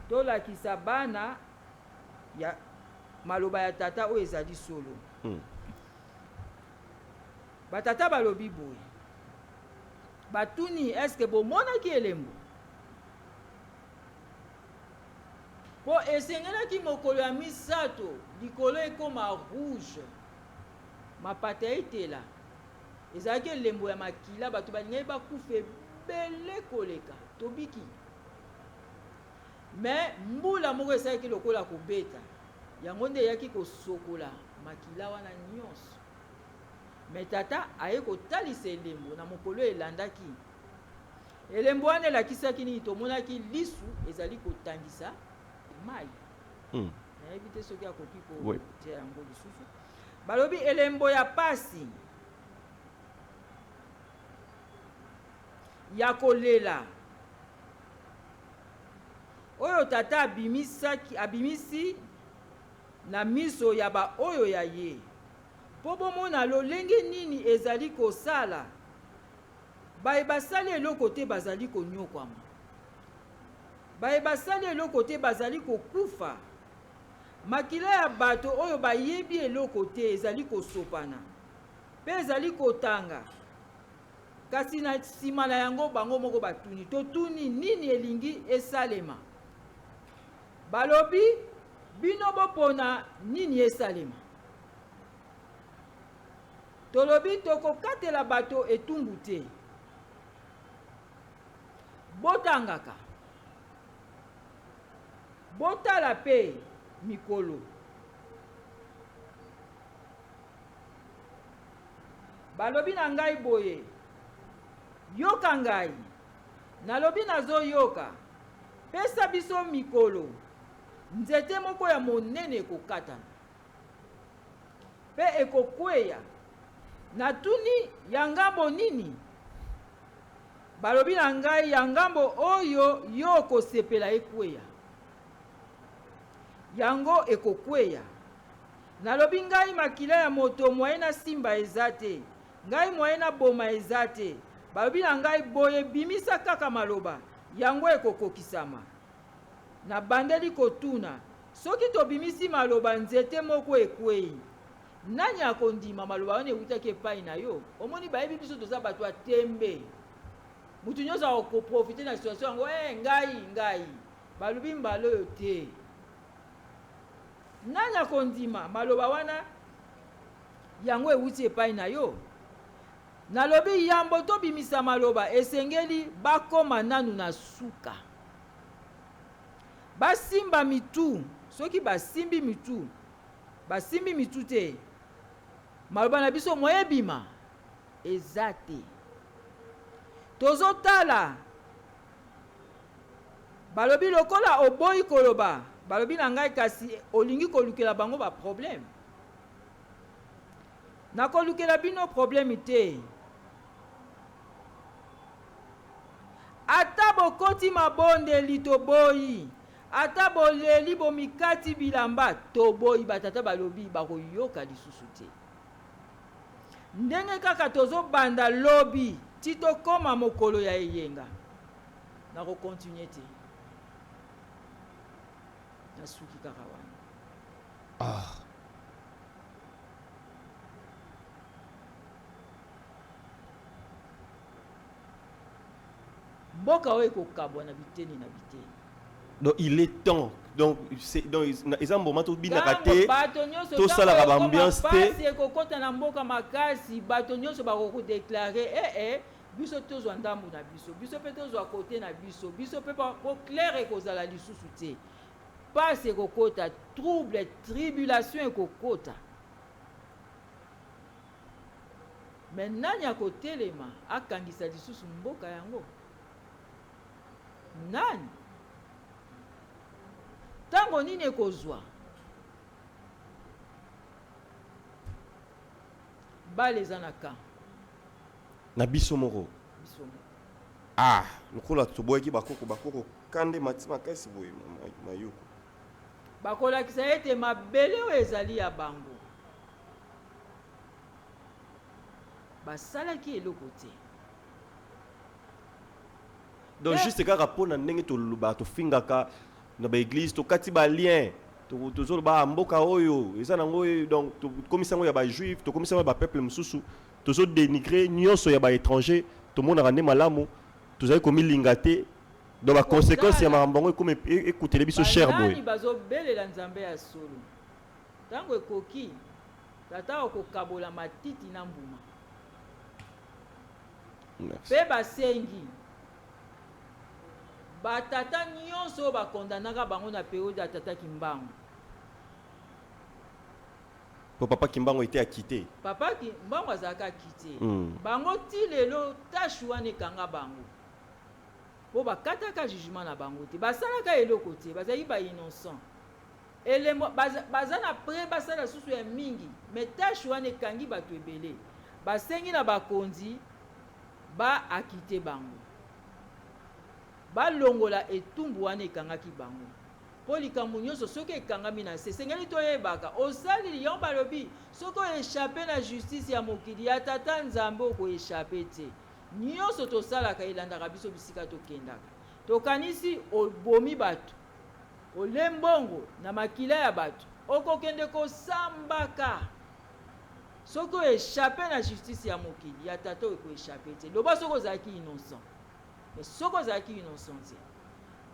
tolakisa bana ya maloba ya tata oyo ezali solo. Batata balobi boye, batuni, eske bomonaki elembo? Mpo esengelaki mokolo ya misato likolo ekoma rouge, mapata etela, ezalaki elembo ya makila, bato balingaki bakufa ebele koleka. Tobiki. Mais mbula moko esalaki lokola kobeta, yango nde eyaki kosokola makila wana nyonso. Mais tata aye kotalisa elembo na mokolo elandaki. Elembo wana elakisaki nini? Tomonaki lisu ezali kotangisa mai. Nayebi te soki akoki kotia yango lisusu. Balobi elembo ya pasi ya kolela oyo tata abimisaki, abimisi na miso ya baoyo ya ye, mpo bomona lolenge nini ezali kosala baye basali eloko te bazali konyokwama, baye basali eloko te bazali kokufa, makila ya bato oyo bayebi eloko te ezali kosopana mpe ezali kotanga. Kasi na nsima na yango bango moko batuni, totuni nini elingi esalema? Balobi, bino bopona nini esalema. Tolobi tokokatela bato etumbu te. Botangaka, botala mpe mikolo. Balobi na ngai boye, yoka ngai. Nalobi nazoyoka. Pesa biso mikolo. Nzete moko ya monene ekokatana mpe ekokweya. Natuni, ya ngambo nini? Balobi na ngai, ya ngambo oyo yo okosepela ekweya. Yango ekokweya. Nalobi ngai makila ya moto moyen nasimba eza te, ngai moyen naboma eza te. Balobi na ngai boye, bimisa kaka maloba, yango ekokokisama. Nabandeli kotuna, soki tobimisi maloba nzete moko ekwei, nani akondima maloba wana ewutaki epai na yo? Omoni bayebi biso toza bato ya tembe. Mutu nyonso akoprofite na situation yango, ngai ngai. Balobi mbala oyo te. Nani akondima maloba wana yango ewuti epai na yo? Nalobi yambo tobimisa maloba esengeli bakoma nanu na suka. Basimba mitu, soki basimbi mitu, basimbi mitu te, maloba na biso moye ebima eza te. Tozotala balobi lokola oboyi koloba, balobi na ngai kasi olingi kolukela bango ba problème. Nakolukela bino problème te. Ata bokoti mabondeli toboyi, ata boleli bomikati bilamba toboyi, batata balobi bakoyoka lisusu te. Ndenge kaka tozobanda lobi ti tokoma mokolo ya eyenga, nakokontinue te. Nasuki kaka wana. Mboka oyo ekokabwa na biteni na biteni. Donc il est temps. Donc c'est donc eza mboma tobinaka te. Bato nyonso tosalaka ba ambiance te. Pasi ekokota na mboka makasi, bato nyonso bakokodeklare biso tozwa ndambu na biso, biso pe tozwa kote na biso, biso pe po clair ekozala lisusu te. Pasi ekokota, trouble, tribulation ekokota. Mais nani akotelema akangisa lisusu mboka yango? Nani? Tango nini ekozwa? Balle eza na camp. Na biso moko. Biso moko. Ah, lokola toboyaki bakoko, bakoko kande mati makasi boye mayoko. Bakolakisa ete mabele oyo ezali ya bango. Basalaki eloko te. Donc juste kaka pona ndenge tolobaka tofingaka na ba église tokati ba lien tozoloba ah, mboka oyo eza nango donc tokomisa yango ya ba juif, tokomisa yango ya ba peuple mosusu, tozo dénigrer nyonso ya ba étranger, tomonaka nde malamu tozali komilinga te. Donc ba conséquences ya makambo yango ekomi ekutele biso cher boye. Banani bazobelela Nzambe ya solo? Ntango ekoki, Tata okokabola matiti na mbuma. Mpe basengi ba tata nionso oyo ba condamnaka bango na periode ya tata Kimbangu. Po papa Kimbangu etait acquitte. Papa Kimbangu azalaka acquitte. Bango ti lelo tache wana ekanga bango. Po bakataka jugement na bango te. Basalaka eloko te, bazalaki ba innocents. Elembo baza, baza na près basala susu ya mingi mais tache wana ekangi batu ebele. Basengi na bakonzi ba acquitter bango. Balongola etumbu wana ekangaki bango. Po likambo nionso soki ekangami na se esengeli toyebaka osali yango balobi soki o echapper na justice ya mokili ya tata Nzambe oko echapper te. Nionso tosalaka elandaka biso bisika tokendaka. Tokanisi obomi batu. Olie mbongo na makila ya batu okokende kosambaka soki o echappe na justice ya mokili ya tata oyo eko echappe te loba soki ozalaki innocent mais soki ozalaki innocent te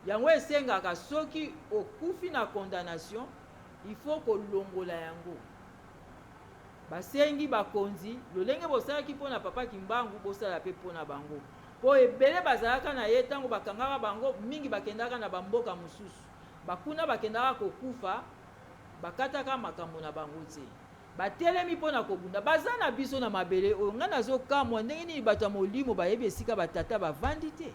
yango esengaka soki okufi na condamnation il faut kolongola yango basengi bakonzi lolenge bosalaki mpo na papa Kimbangu bosala pe mpo na bango Po ebele bazalaka na ye tango bakangaka bango, mingi bakendaka na ba mboka mosusu. Ba kuna bakendaka kokufa, bakataka makambo na bango te. Batelemi po na kobunda. Baza na biso na mabele oyo. Ngai nazo kamwa ndenge nini bato ya molimo bayebi esika ba tata bavandi te.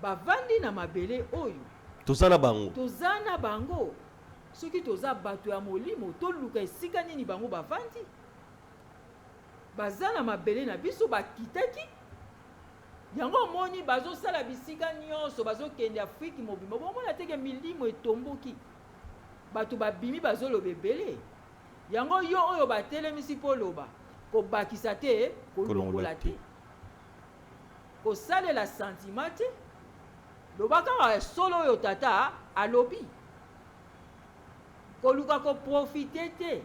Bavandi na mabele oyo. Toza na bango. Toza na bango. Soki toza bato ya molimo, toluka esika nini bango bavandi. Baza na mabele na biso bakitaki yango omoni bazosala bisika nyonso bazokende Afrique mobimba bomona teke milimo etomboki bato babimi bazoloba ebele yango yo oyo batelemisi mpo oloba kobakisa te kolongola te kosalela sentiment te loba kaka solo oyo tata alobi koluka koprofite te.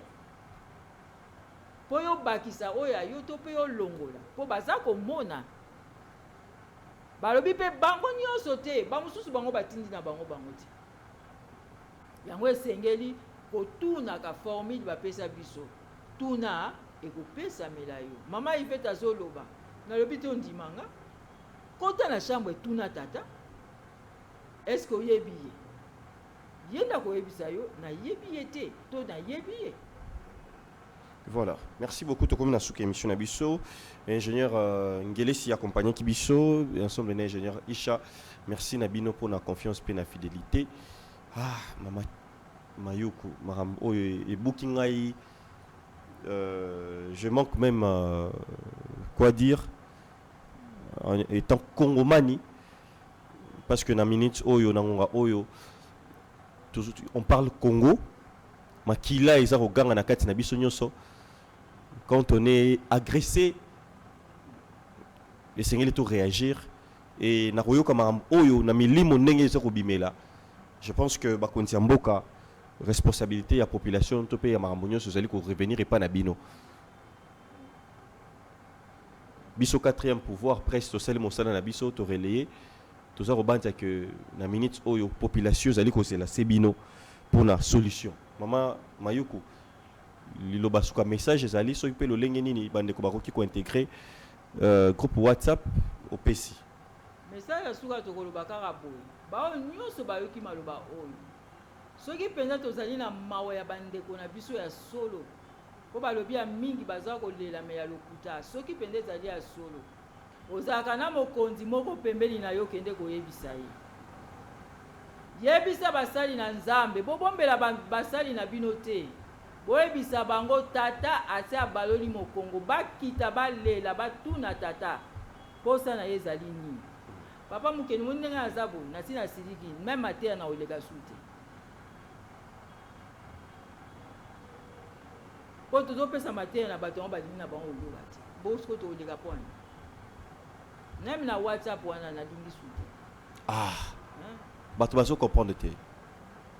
Po yo bakisa oyo ya yo to pe yo longola po baza komona balobi pe bango nionso te ba mosusu bango batindi na bango bango te yango esengeli kotunaka formule bapesa biso tuna ekopesamela yo mama Yvette azoloba nalobi te ondima nga kota na chambre tuna tata est ce que oyebi ye Ye nde akoyebisa yo nayebi ye te to nayebi ye. Voilà, merci beaucoup. Tokomi na suka émission na biso. Ingénieur euh, Ngelesi accompagné ki biso ensemble na ingénieur Isha. Merci na bino pour na confiance pe na fidélité. Ah, mama Mayuku, makambo oyo ebuki ngai euh, je manque même euh, quoi dire en étant congomani parce que na minute oyo na ngonga oyo on parle Congo makila eza koganga na kati na biso nyonso quand on est agressé esengeli to réagir et na koyoka makambo oyo na milimo ndenge eza kobimela je pense que bakonzi ya mboka responsabilité ya population to mpe ya makambo nyonso ezali ko revenir epai na bino Biso quatrième pouvoir presse tosali mosala na biso to relayer toza kobanza que na minutes oyo population ezali kozela se bino pona solution. Maman Mayuku liloba suka message ezali soki pe lolenge nini bandeko bakoki ko integrer euh, groupe WhatsApp opesi. Message ya suka tokoloba kaka boye, baoyo nyonso bayoki maloba oyo. Soki mpenza tozali na mawa ya bandeko na biso ya solo, mpo balobi ya mingi baza kolela me ya lokuta. Soki mpenza ezali ya solo, ozalaka na mokonzi moko pembeni na yo, kende koyebisa ye. Yebisa basali na Nzambe, bobombela basali na bino te. Boyebisa bango tata asi abaloli mokongo, bakita balela, batuna tata posa na ye ezali nini. Papa Mukendi, moni ndenge naza boye, nasi nasiliki, meme mateya na koleka su te. Po tozopesa mateya na bato yango balingi na bango koyoka te. Bosiko tokoleka po wana. Meme na WhatsApp wana nalingi su te. Ah. Hein? Bato bazo comprendre te.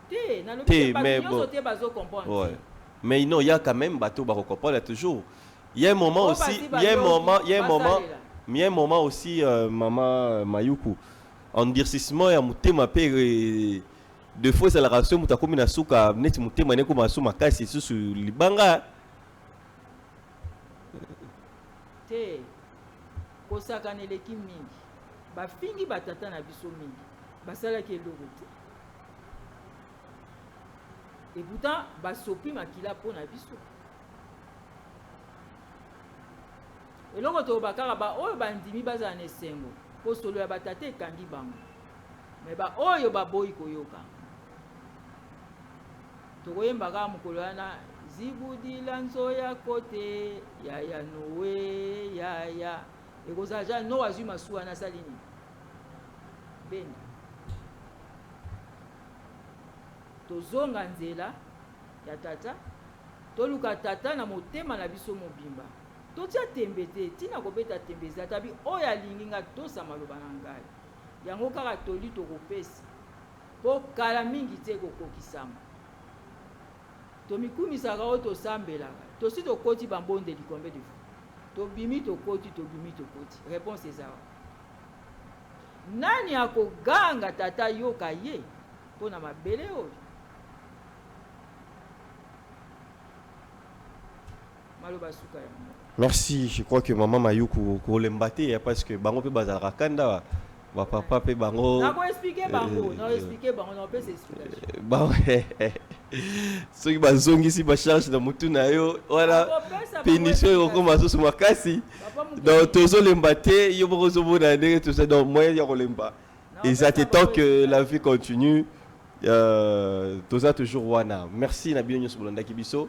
Te, nalobi te, bato nyonso te bazo comprendre. Ouais. Mais non, il y a quand même bato bako comprendre toujours. Il y a un moment aussi, il y a un moment, il y a un moment, il y a un moment aussi maman Mayuku endurcissement ya motema pe de fois ezalaka soki moto akomi na suka neti motema ne ekoma su makasi lisusu libanga. Te, kosakana eleki mingi, bafingi batata na biso mingi, basalaki eloko te, et pourtant basopi makila mpo na biso. Eloko toloba kaka, baoyo bandimi bazala na esengo mpo solo ya batata ekangi bango, me baoyo baboyi koyoka, tokoyemba kaka mokolo wana: zibudila nzoya kote yaya Noe yaya. Ekozala ja Noa azwi masuwa nasali nini benda. Tozonga nzela ya tata, toluka tata na motema na biso mobimba, totia tembe te. Ntina kobeta tembe eza tabi oyo alingi nga tosa maloba na ngai. Yango kaka toli tokopesa, mpo kala mingi te ekokokisama. Tomikumisaka oyo tosambelaka, tosi tokoti bambondeli combien de fois, tobimi tokoti, tobimi tokoti, réponse eza wana. Nani akoganga tata yoka ye mpo na mabele oyo? Maloba suka yango. Merci, je crois que maman Mayuku kolemba te, parce que bango pe bazalaka kanda, bapapa pe bango. Nakoexpliquer bango, nakoexpliquer bango, nakopesa explication. Soki bazongisi bacharge na mutu na yo wana, Nakopesa bango punition ekokoma explication. susu makasi. Papa Mukeli. Donc tozolemba te, yo moko ozomona ndenge toza, donc moyen ya kolemba eza te tant que la vie continue. Toza toujours wana. Merci na bino nyonso bolandaki biso.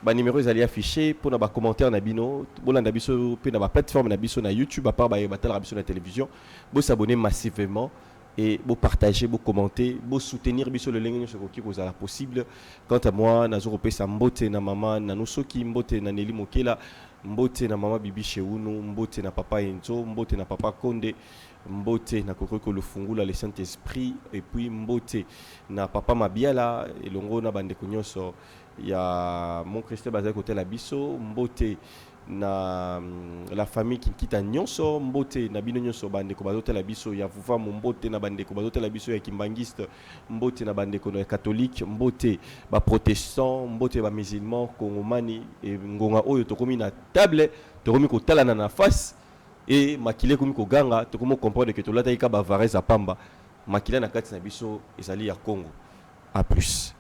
Banuméro ezali affiché mpona bacommentaire na bino. Bolanda biso mpe na baplateforme na biso na YouTube, à part baye batalaka biso na télévision. Bosabonner massivement et bopartager, bocommenter, bosoutenir biso lolenge nyonso ekoki kozala possible. Quant à moi, nazokopesa mbote na mama Nanosoki, mbote na Neli Mokela, mbote na mama Bibi Sheunu, mbote na papa Enzo, mbote na papa Konde, mbote na Kokoriko Lufungula le Saint-Esprit, et puis mbote na papa Mabiala elongo na bandeko nyonso ya mon Christ bazali kotala biso, mbote na la famille Kinkita nyonso, mbote na bino nyonso bandeko bazotala biso ya Vuvamu, mbote na bandeko bazotala biso ya Kimbangiste, mbote na bandeko na catholique, mbote ba protestant, mbote ba musulman kongomani. E ngonga oyo tokomi na table, tokomi kotalana na face e makila ekomi koganga, tokomi comprendre que tolataki ka bavarese ya pamba, makila na kati na biso ezali ya Congo. À plus.